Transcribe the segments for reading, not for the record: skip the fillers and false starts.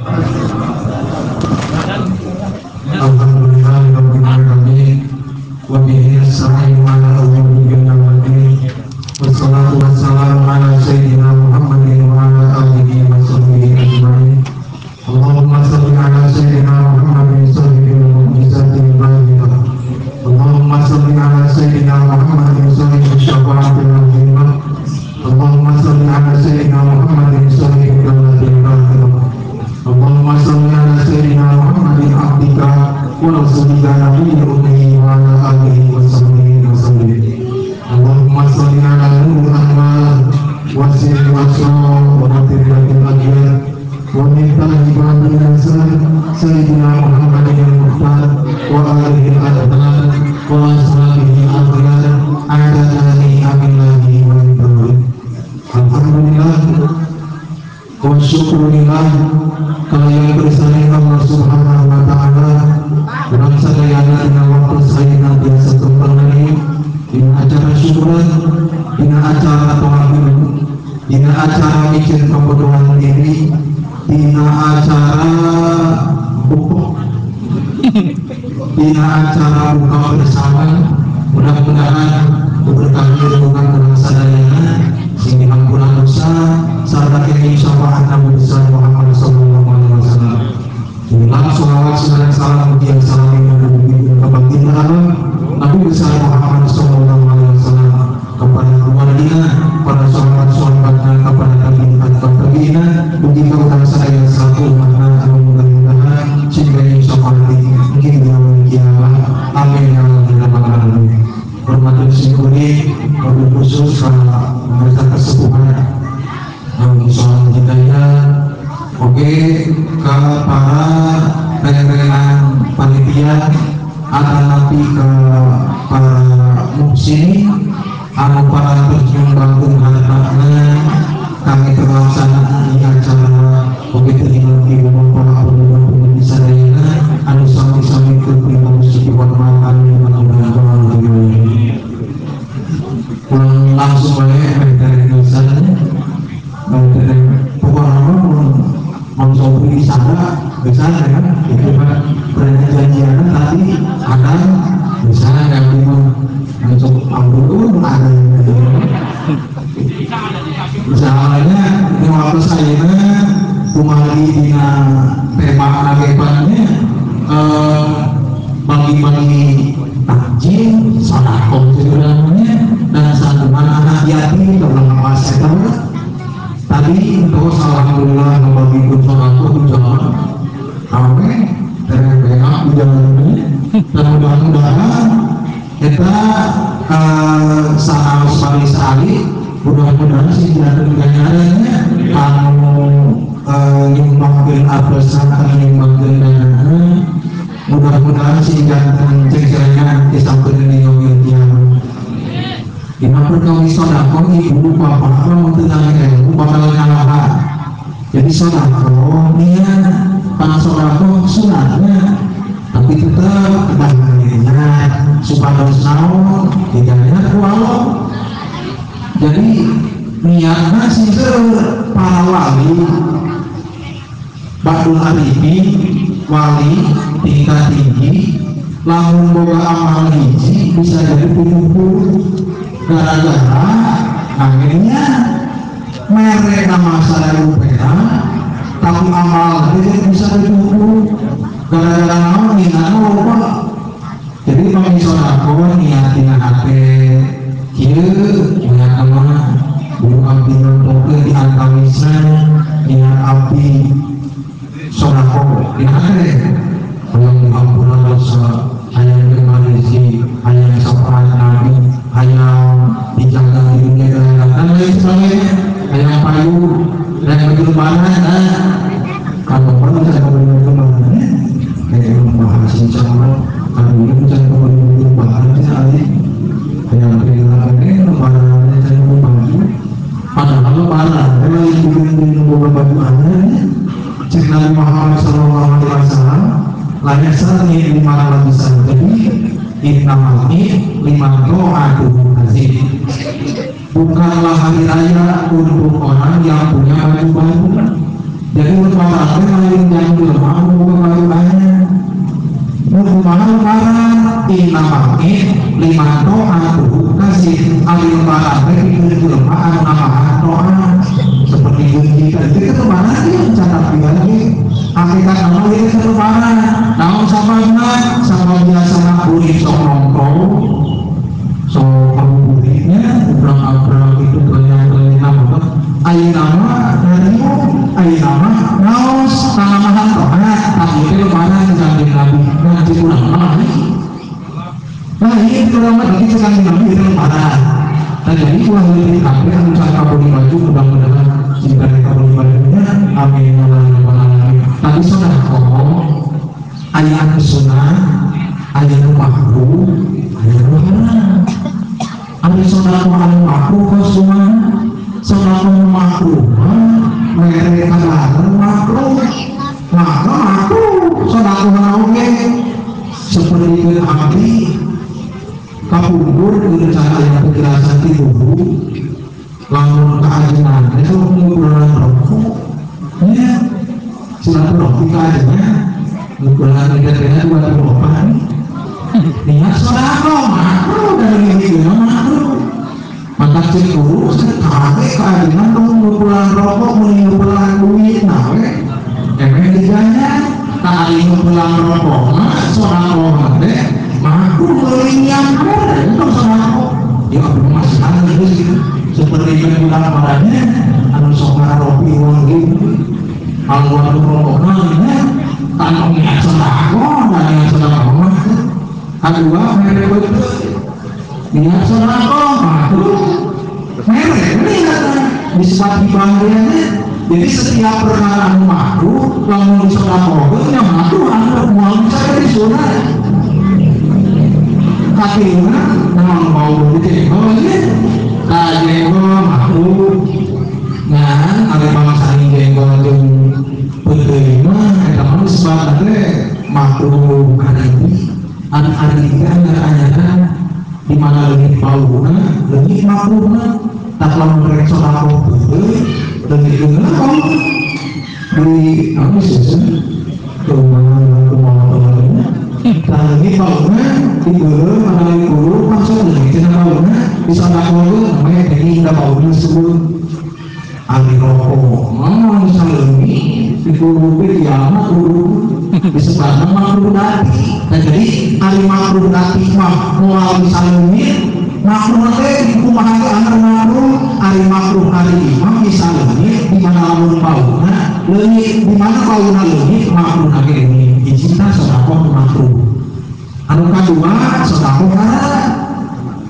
Alhamdulillahirabbil alamin wa bihi nasta'inu ala umuri dunya waddin. Wassalatu wassalamu ala sayyidina Muhammadin wa ala alihi wa sahbihi ajma'in. Allahumma shalli ala sayyidina Muhammadin sahibil mu'jizatil baligh. Allahumma shalli ala sayyidina Muhammadin sahibil syafa'atil azimah. Allahumma shalli ala sayyidina Muhammadin sahibil dawlatil baligh. Allahumma shalli ala sayyidina Muhammadin abdika wa rasulika nabiyil ummi wa ala alihi wa sahbihi wa sallim. Allahumma shalli ala nuril anwar wa sirril asrar wa rafiqil agyar wa miftahi babil nasr sayyidina Muhammadin al-Mukhtar wa alihi al-adhar wa ashabihi al-aghyar adadani amillahi wa ibrahim. Alhamdulillah wa syukurillah kalian bersama Allah Subhanahu wa ta'ala dalam sadayana dina waktu sayana biasa kembali dina acara syukuran, dina acara pengambilan, dina acara mikir kebodohan diri, dina acara buku, dina acara buka bersama. Mudah-mudahan keberkahan bukan dalam sadayana sehingga ampunan dosa serta kini syafaat Nabi besar Muhammad sallallahu alaihi wasallam. Langsung sholawat dan salam pujian salam yang kebaginda Nabi besar Muhammad sallallahu alaihi wasallam kepada keluarganya, kepada sahabat-sahabatnya, kepada tabi'in tabi'ina, begitu dan saya satu makna mudah-mudahan sehingga syafaat mungkin di kiamat. Amin ya rabbal alamin. Hormat dan syukuri wabil khusus mereka kesepuhan soal hidayah, oke ke para rekan-rekan panitia atau nanti ke para muhsini atau para ternyumbangkan hartanya kami terlaksana di acara oke terima ibu bapak pemuda sadayana anu sami-sami langsung oleh dari misalnya dari pokoknya mau sobri di sana misalnya kan itu kan perjanjian tadi ada misalnya yang mau masuk ambil ada misalnya di waktu saya kumari dina tema agepannya bagi-bagi takjil sedekah namanya dan santunan anak yatim dalam masa tadi terus alhamdulillah membagikan sedekah di jalan rame terang di jalan ini dan mudah-mudahan kita saat sekali mudah-mudahan sih jangan ganjarannya anu nyumbangkeun abdesna nyumbangkeun dana mudah-mudahan sih jangan cek-cekan disampeun di yaumil kiamat. Dina perkawis sedekah ibu bapak lamun teu ilmu bakal ngalahan. Jadi sedekah niat pan sedekah sunatnya tapi tetap kedah niat supados naon diganjar ku Allah. Jadi niatna sih para wali Ba'dul Arifin wali tingkat tinggi lamun boga amal hiji bisa jadi 70 gara-gara akhirnya mere nama saya rupiah tapi amal dia bisa 70 gara-gara naon niatna loba. Jadi pami sedekah niat dina hate kieu niat mah guru abdi nontonkeun di antawisna niat abdi sedekah dina hate hayang ampunan dosa, hayang rezeki, hayang syafaat Nabi, hayang dijaga di dunia dan lain sebagainya, hayang payu dan lebaran. Nah, kalau perlu saya kembali lebaran, kayak membahas insya Allah, kalau ini bisa kembali lebaran misalnya, hayang lebaran ini lebaran saya mau baju, padahal lebaran, kalau ibu ibu mau baju aneh, cek Nabi Muhammad Sallallahu Alaihi Wasallam. Layak sani lima lapisan jadi innamalni lima do'atuhu azim. Bukanlah hari raya untuk orang yang punya baju baru. Jadi untuk orang lain hakikat nama ieu teh lebaran. Naon sababna? Sabab biasana kuring sok nongkrong, sok ngabuburitnya, urang-urang itu keliling-keliling nama. Ayeuna mah ngariung, ayeuna mah ngaos tanamahan tohat, tah ieu teh lebaran Kanjeng Nabi. Nah, cek urang mah. Nah, ini urang mah berarti cek Kanjeng Nabi ieu lebaran. Nah, jadi ulah leutik kabeh anu can kabeli baju mudah-mudahan diberi kabeli bajunya. Amin ya rabbal alamin. Tapi sedekah aya anu sunah, aya nu makruh, aya nu haram. Ari sedekah anu makruh kos kumaha? Sedekah nu makruh mah mere kadaharan makruh. Maka makruh sedekah oge seperti abdi kapungkur rencana aya penjelasan ti guru lamun kaajenan itu ngukuran rokok nya silaturahmi kaajenan ngukuran lihat dua teropan niat sedekah makruh dari ieu makruh maka cek guru sekali kaajenan tong ngukuran rokok mun ngukuran duit nah we emeh dijanya tak ari ngukuran rokok mah sedekah teh makruh leuwih itu sedekah ya abdi masih ada gitu seperti yang bilang padanya anu sok ngaropi uang gitu kalau anu rokokna nya tanggung niat sedekah dan niat sedekah mah kadua mere betul niat sedekah makruh mere niat disebut hibahnya. Jadi setiap perkara anu makruh lamun disedekahkeun nya makruh anu moal bisa jadi sunah katilna naon bau jenggot nya ka jenggot makruh. Nah ari bangsa jenggot jeung peuteuy mah eta mah disebutna teh makruh ari anu ari anyar-anyaran di mana leungit bauna leungit makruhna tak lamun rek sedekah peuteuy leungit geunah bauna di apa sih kumaha-kumaha tah leungit bauna dibeureum melalui guru maksud leungit cenah bauna disedekahkeun namanya daging da bauna disebut ari rokok mah bisa leungit dikurupi kiamat kudu disebutna makruh dati. Nah jadi ari makruh dati mah moal bisa leungit makruh teh dikumaha ge anu makruh ari makruh ari mah bisa leungit di mana lamun bauna leungit di mana bauna leungit makruh ge leungit hiji tah sedekah makruh. Anu kadua sedekah haram.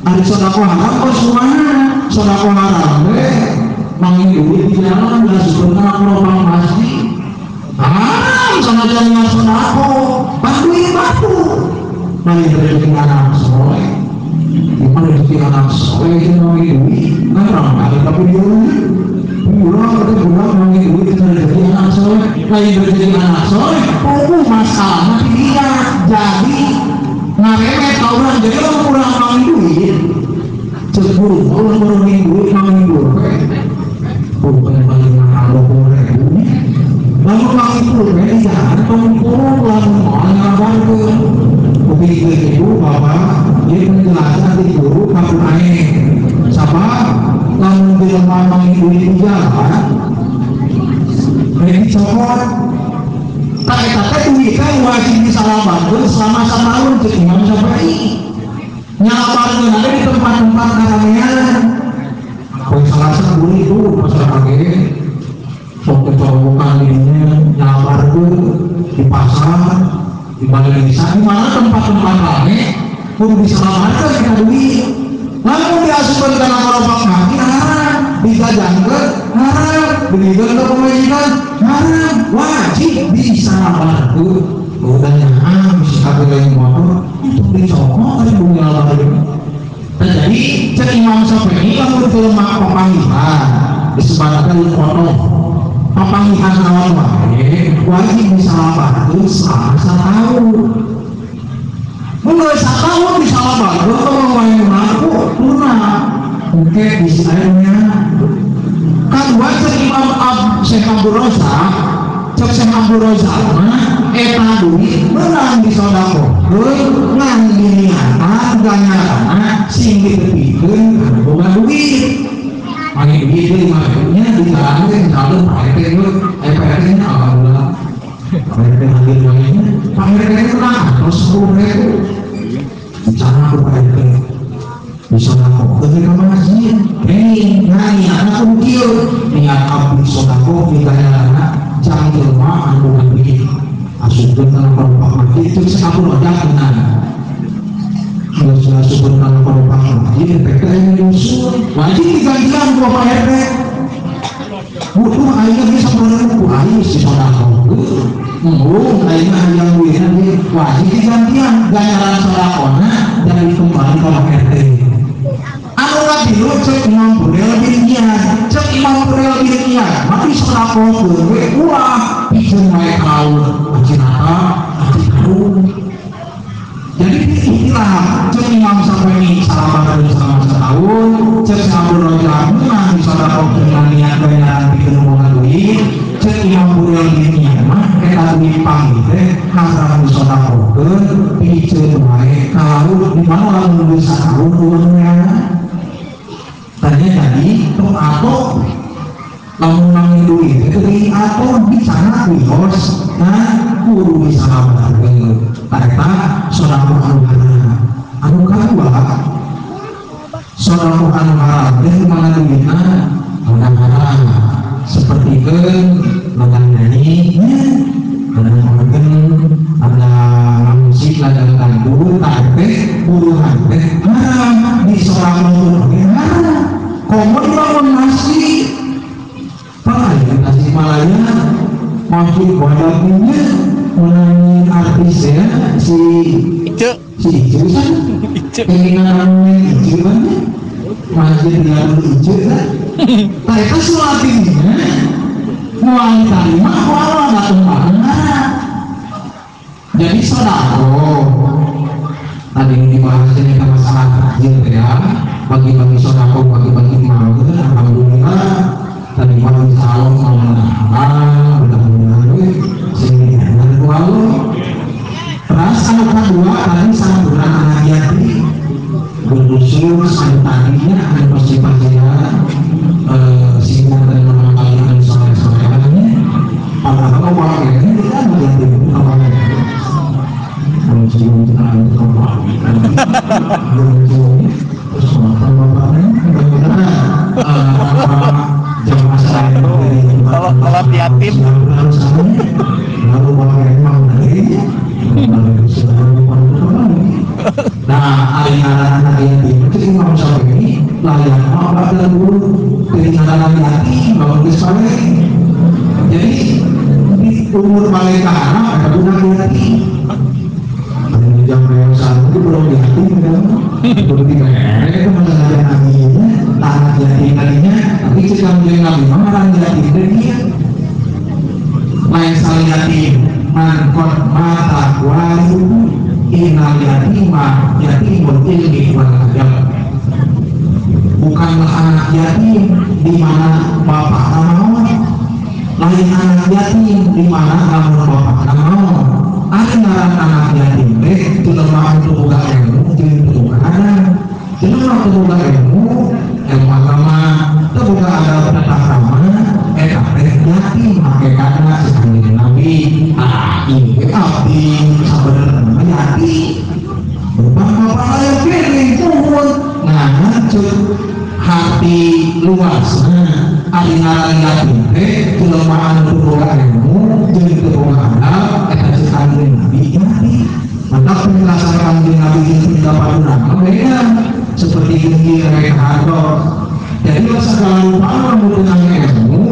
Ari sedekah haram kos kumaha? Sedekah haram teh manggih duit di jalan diasupkeun ka lubang masjid. Haram sanajan niat sedekah, duit batu. Mari rezeki anak soleh. Di mana rezeki anak soleh jeung manggih duit? Kan ramai tapi dia pulang atau pulang manggih duit kita rezeki anak soleh. Lain rezeki anak soleh, pokok masalah dia jadi ngaremet ka urang jadi lamun urang manggih duit cek guru urang manggih duit manggih duit bukan paling mahal 20.000 lamun manggih pulpen di jalan tong purun lamun moal ngabarkeun kupikeun ibu bapak ieu penjelasan ti guru ka aing sabab lamun jelema manggih duit di jalan rek dicokot tak eta teh duit teh wajib disalabarkeun selama satahun cek Imam Syafi'i nyalabarkeun ada di tempat-tempat keramaian poe Salasa beulit itu pasar kage sok kecolokan dirinya nyalabarkeun di pasar di balai desa di mana tempat-tempat rame kudu disalabarkeun kita duit lamun diasupkeun kana gerobak kaki haram dijajankeun haram dibikeun ka pamajikan haram wajib disalabarkeun. Udah nyaman bisa kabeh lain motor untuk dicokot ari bunga labarkeun. Nah, jadi cek Imam Syafi'i lamun jelema papangihan disebutkan foto papangihan naon wae wajib disalabarkeun selama satahun. Mun geus satahun disalabarkeun tong wae mampu punah engke bisi aya nya. Kadua cek Imam Syekh Abdul Razak cek Syekh Abdul Razak mah eta duit meunang disodakohkeun ngan diniatan ganyarana sing ditepikeun kana boga duit. Manggih duit deui mah nya di jalan teh calon Pak RT geus aya Pak RT nya alhamdulillah. Pak RT Pak RT tenang terus 10.000 bicara ku Pak RT bisa lakukan ke masjid hei nah anak kudu niat abdi sedekah diganjaran jang jelema anu ngabdi asupkeun kana kelopak masjid itu sampun ojak tenan geus asupkeun kana kelopak masjid teh nyusul wajib digantian ku Pak RT butuh ayeuna geus 10.000 ku aing si sedekah embung ayeuna hayang duitna ge wajib digantian ganjaran sedekahna dari kembali ka Pak RT. Anu katilu cek Imam Budel bin Iyad, cek Imam Budel bin Iyad mati sedekah we ulah piceun wae kaul acinata aci karung. Jadi istilah cek Imam Syafi'i salaman selama setahun, cek Abdul Rajab menang sedekah dengan niat ganjaran pikeun boga duit, cek Imam Budel bin Iyad mah eta duit panggih teh haram disedekahkeun piceun wae kaul di mana lamun geus sataun uangna. Tadinya jadi tong ato lamun nang duit itu di ato bicara wios nah kudu bisa ngabarkeun eta sedekah anu haram. Anu kadua sedekah anu haram teh mana duitna anu haram seperti keun ladang nyanyi ladang organ ladang musik ladang dangdut teh buruhan teh haram di sedekah oge haram. Komo dibangun masjid pernah ya di Tasikmalaya masjid wadahnya menanyi artis ya si Ice si Ice kan keinginan Ice kan masjid dengan Ice kan mereka sholatnya mau terima mau nggak kemana. Jadi sodako tadi yang dibahas ini masalah takjil ya, bagi-bagi sodako, bagi-bagi mal, alhamdulillah tadi malam salam mau menang, mudah-mudahan sini dengan lalu. Terus anu kedua tadi santunan anak yatim berkhusus anu tadinya anu pasti-pastinya singgung dan menangkalikan soleh-solehannya padahal orang ini tidak anak yatim apa Kalau yatim nah anak yatim itu Imam Syafi'i layak apa dan guru dari anak yatim bangun soleh. Jadi di umur mereka anak ada budak yatim. Jam satu itu belum yatim kan? Belum diberi itu masalah nabinya, anak yatim tadinya, tapi jika menjadi nabi orang yatim dan dia lain saling yatim, man qad mata walidu innal yatima yatimun ilmi wal adab. Bukanlah anak yatim di mana bapak maut, lain anak yatim di mana lamun bapak maut. Ada anak yatim teh jelema anu boga ilmu jeung teu boga adab. Jelema teu boga ilmu, ilmu agama, teu boga adab tata krama, eta teh yatim hakikatna sakanjeng Nabi. Ah, ieu abdi sabenerna yatim. Bapak-bapak lain kene puhun. Nah, ceuk hati luas. Ari ngaran yatim teh jelema anu teu boga ilmu jeung teu boga adab eta kanjeng Nabi yatim. Maka penjelasan kanjeng Nabi itu pendapat ulama beda seperti ini mereka hartos. Jadi segala rupa membutuhkan ilmu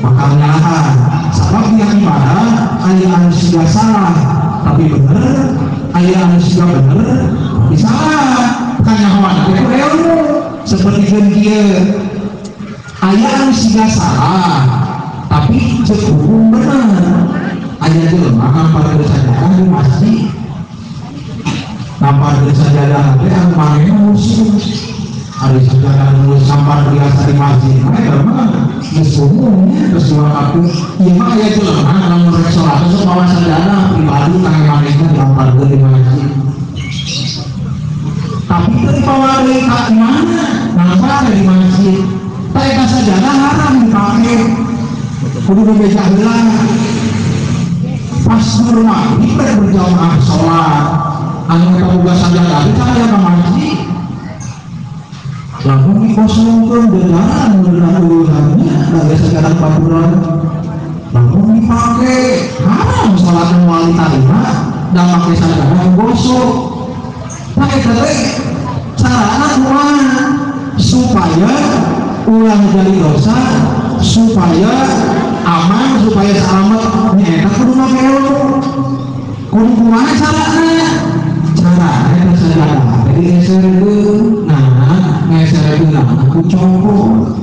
maka menyalahan. Sebab yang ibadah aya anu siga salah tapi bener, aya anu siga bener tapi salah. Kanyahoan itu ilmu seperti kieu aya anu siga salah tapi cek hukum bener. Aya jelema ngampar sajadah di masjid, ngampar sajadah teh anu manehna musuh. Ari sajadah nu sampar biasa di masjid mah eta mah geus umumnya geus diwakafkeun. Ieu mah aya jelema lamun rek salat sok mawa sajadah pribadi kangge manehna diamparkeun di masjid. Tapi teu dibawa deui ka mana? Ngampar di masjid. Tah eta sajadah haram dipake. Kudu bebeja heula. Pas Sampur maghrib berjamaah sholat. Anu eta boga sajadah teh aya ka masjid. Lamun dikosongkeun jalan beunang urusannya da sajadah baturan. Lamun dipake haram sholat moal ditarima da make sajadah gosok. Tah eta teh carana kumaha supaya ulah jadi dosa, supaya aman, supaya selamat. Nyaeta kudu make ilmu. Kudu kumaha carana? Carana eta sajadah teh digeserkeun. Nah, ngeserkeun ku congkot.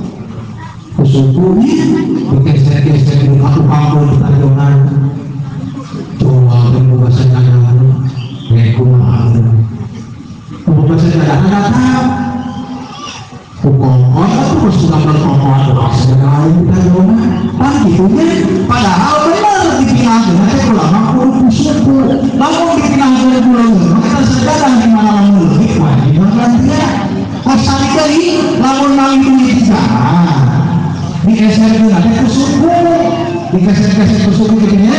Ku sukunya digeser-geserkeun aku pangkul tajonan. Coba teh boga sajadah we kumaha. Boga sajadah datang. Ku kongkot terus sudah berkongkot sajadah lain tajonan. Tah kitunya padahal bener dipinahkeun teh ulama kudu ku suku. Lamun dipinahkeun ku leungeun mah eta sajadah di mana lamun leuwih wajib gantian. Kos deui lamun maling duit di jalan digeserkeun teh ku suku, digeser-geser ku suku kitu nya.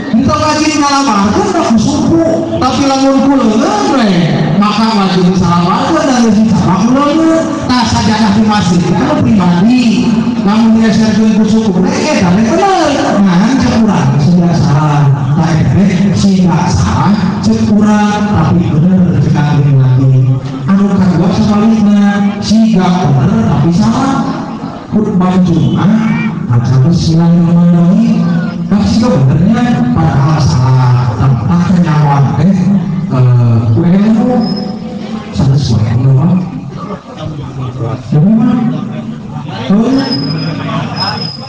Kita wajib ngalamarkeun ku suku, tapi lamun ku leungeun we maka wajib disalamarkeun dan sama ku leungeun. Tah sajadah di masjid itu pribadi, lamun digeserkeun ku suku teh eta teh bener. Nah, cek urang sudah salah. Tah eta teh siga salah cek urang tapi bener cek kanjeng Nabi. Anu kadua sabalikna siga bener tapi salah. Khutbah Jumat macam bismillahirrahmanirrahim tapi siga benernya padahal salah. Tentang kenyawan teh ku ilmu sanes wae mah.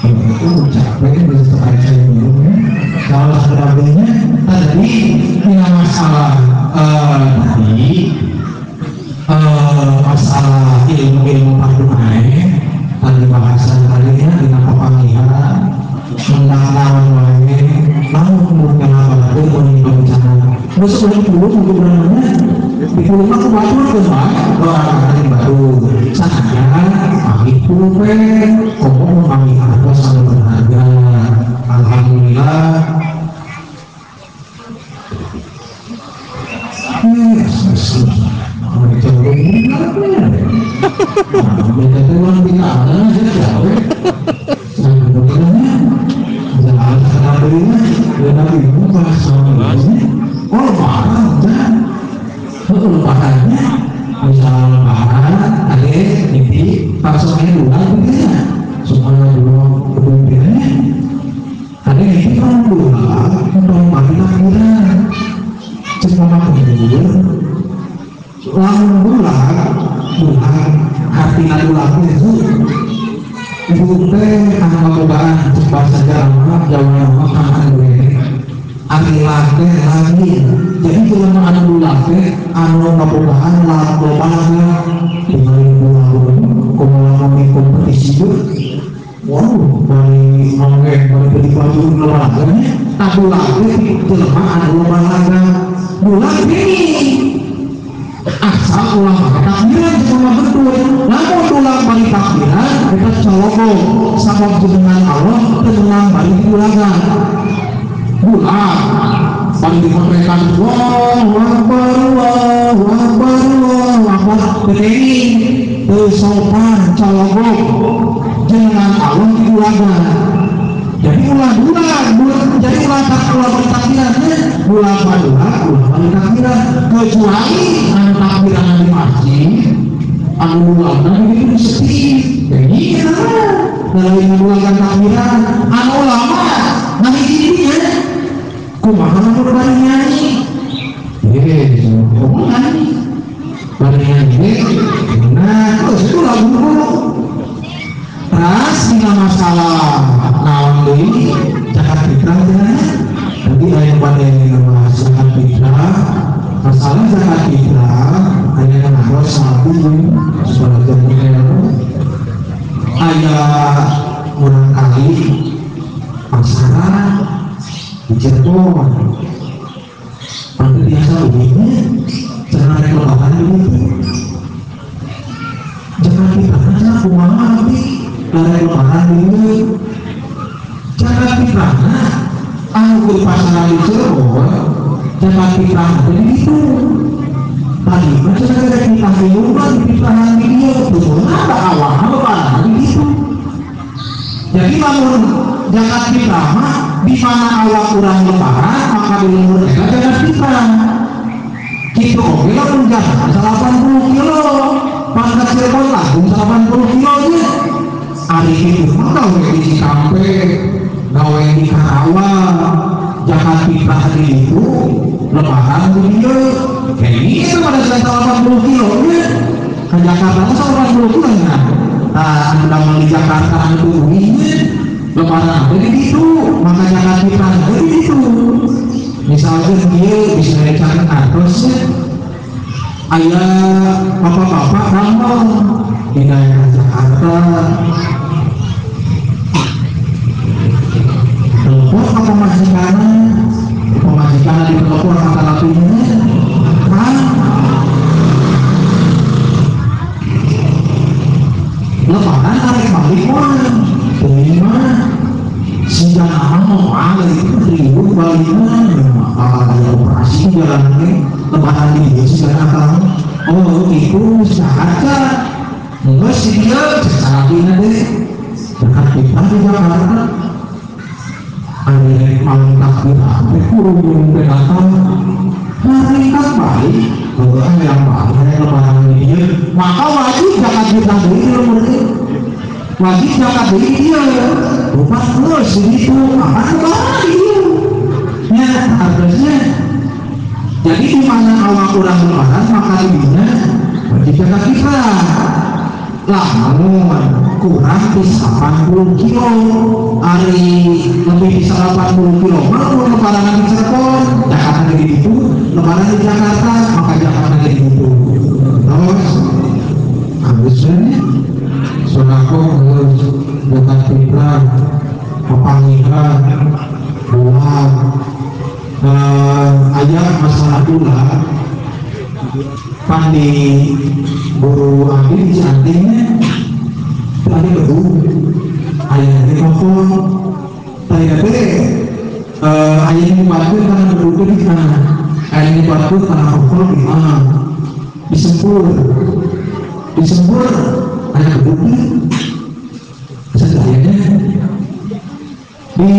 Itu capek bisa terkait saya minumnya. Kalau sebagainya tadi ini masalah tadi masalah ilmu-ilmu fardu ain tadi bahasan tadinya dina papangihan menang naon wae lamun mun mun bencana geus ulun puluh kudu di puluh mah ku batur geus wae orang tadi batur sanajan manggih puluh we komo manggih artos anu berharga. Alhamdulillah. Anu keur pasaran di Cirebon zakat fitrah teh di ditu. Tadi mah cenah rek fitrah di luar fitrahan di dieu betul ada awalna lebaran di ditu. Jadi lamun zakat fitrah mah di mana awak urang lebaran maka di luhur eta zakat fitrah. Kitu oge lamun zakat 80 kilo pangkat Cirebon langsung 80 kilo nya. Ari kitu mah gawe di Cikampek, gawe di Karawang, zakat fitrah di ditu lebaran di dieu. Kayak gitu pada 80 kilo nya. Ke Jakarta mah 80 kilo nya. Nah, anu damel di Jakarta anu tuluy nya lebaran teh di ditu, maka zakat fitrah teh di ditu. Misalnya dia bisa dicari artos aya bapak-bapak damel di daerah Jakarta. Telepon ke pemajikanna, pemajikanna ditelepon kata lakinya, "Kang, lebaran arek balik mah, teuing mah senjata mau ada itu ribut baliknya, ada operasi jalan ini lebaran di dia senjata oh itu Jakarta, enggak sih dia salahnya deh zakat fitrah di Jakarta, ada malam takbir sampai kurung datang, hari kan balik, kalau yang balik lebaran di dia, maka wajib zakat fitrah di dia. Wajib zakat di dia, lupa terus itu apa lebaran di dia, ya harusnya. Jadi di mana awak kurang lebaran maka dinya wajib zakat fitrah. Lamun kurang di 80 kilo, ari lebih di 80 kilo mah mun lebaran di Cirebon, Jakarta di ditu, lebaran di Jakarta maka Jakarta di ditu. Terus habisnya sodako geus zakat fitrah papangihan buah aya masalah pula pan di guru abdi di Ciantingnya tadi bedug aya di telepon tadi teh aya dibuatkeun kana bedug teh di mana aya dibuatkeun kana pokok di mana disempur disempur aya bedug sadayana di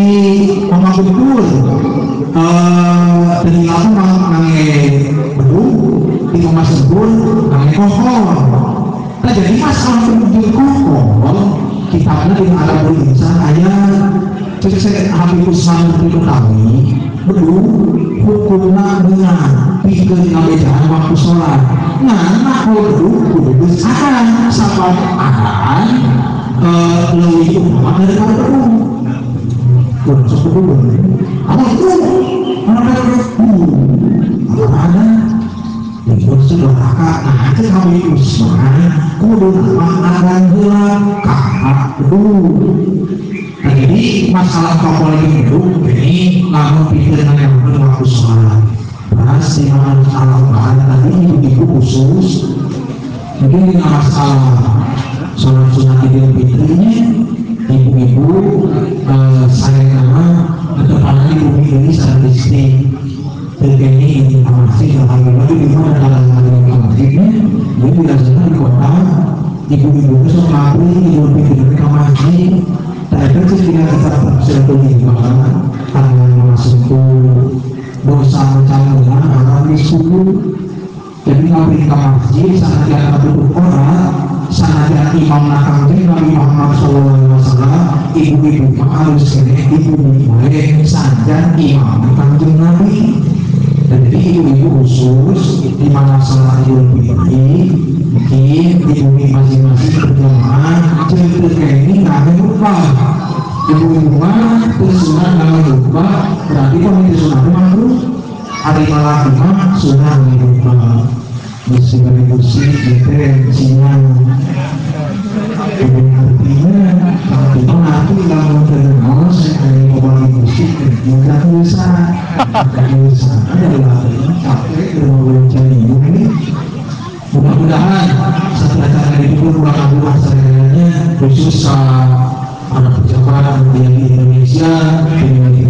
Omah Guntur dari aku ngange bedug di Omah Sempur ngange kohol. Nah jadi masalah bedug kohol kitabnya di Arabul Insan aya cek Habib Usman Betawi bedug hukumna beunang pikeun ngabejaan waktu sholat. Nah kalau bedug kudu geus akan sabab akan leuwih utama daripada bedug. Kurang sepuluh, apa itu? Mana ada? Itu sudah kakak, nah itu kami Usman, kudu nama heula kakak bedug. Nah jadi masalah kokol bedug ini lamun pikiran yang waktu sholat. Pasti masalah bahan tadi ibu-ibu khusus, mungkin ini masalah sholat sunat Idul Fitrinya. Ibu-ibu saya nama depan ibu ini statistik terkini ini masih alhamdulillah di mana dalam masjidnya dia biasanya di kota ibu-ibu itu mampu Idul Fitri ke masjid tapi ketika kita terus di karena masuk dosa macam mana orang di suku jadi ngabri ke masjid sangat dianggap tutup orang sangat imam kanjeng Nabi Muhammad SAW ibu-ibu harus kene ibu boleh sanjan imam kanjeng Nabi. Dan jadi ibu-ibu khusus di mana sholat Idul Fitri mungkin di bumi masing-masing berjamaah cerita ini nggak ada lupa ibu-ibu mah sunah nggak lupa berarti kalau itu sunah makruh hari malam mah sunah nggak lupa mesti berdiskusi gitu sinyal artinya kalau nanti kalau terkenal saya ngomong musik nggak bisa ada lagi capek mau cari ini mudah-mudahan setelah acara ini pun kurang seadanya khusus anak pejabat yang di Indonesia di